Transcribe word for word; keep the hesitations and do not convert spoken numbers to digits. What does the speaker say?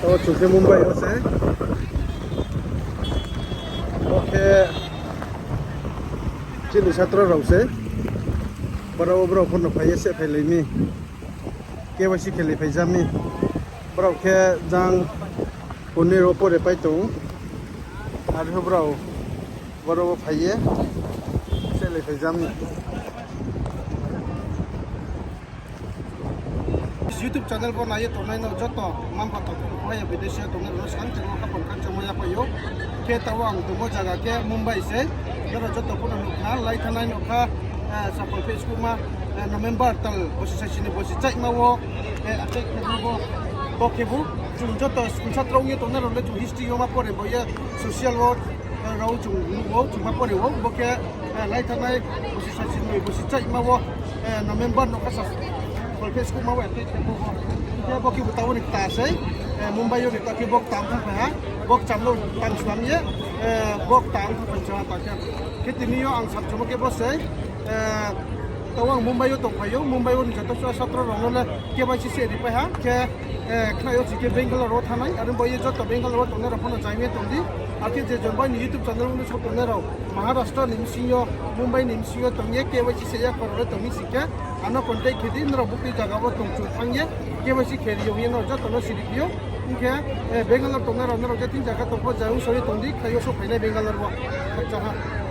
O chung khe Mumbai wo se. Bo khe chini satro rao se. Brao, brao pho no phai ye se phailai mi. K Y C khelai phai ja mi. Brao khe jang Pune rao pore pai tong. Arphuh brao brao wo phai ye se lai phai ja mi. YouTube channel bo nai ye tongnai no joto mma-mpha tong khe, haya bidesi yo tongnai rao no skang tongmo khaphang khakchangmo yaphai ou. Khe taoh ang tongmo zaga khe Mumbai se. Nrao joto pho no nuh kha, lai thanngnai no kha, eh, sakol Facebook ma, eh, November tal bosi saisi ni bosi chaihma wo, eh, achaih khe bo, bo khe bo. Chung joto school satro ong ye tongnai rao le chung history yo ma pore bo ye social work, eh, rao chung nuh ou, chung ma pore ou, bo khe, eh, lai thanngnai bosi saisi ni bosi chaihma wo, eh, November no kha sa, kholpheh skuhma wo attack khe bo. Khe bo khe bo taoh ni kta sei, eh, Mumbai yo ni ta khe bo kta ong thangphai ha, bo kcham no tang slam ye, eh, bo kta ong thangphai cha ha ta khe. Khe tini yo ang sakchamo khe bo sei, eh, taoh ang Mumbai yo tongphai ou, Mumbai yo ni joto satro rao no le K Y C se ripai ha, khe, eh, khnai yo si khe Bangalore wo thanngnai, aro bo ye joto Bangalore wo tongnai rao pho no join ye tong di. Akhe je jon bai ni YouTube channel wo nuh tongnai rao, Maharashtra ni bsing yo, Mumbai ni bsing yo tong ye K Y C se ya kho rao le tong mi si khe, ano contact khe di, nrao bukti zaga wo tong chung thanng ye, K Y C khe ri yo hing ye no joto no siri phi ou, hing khe, eh, Bangalore tongnai rao nrao je tin zaga tong pho jang sori tong di, khnai yo souhphai nai Bangalore wo. Khakchang ha.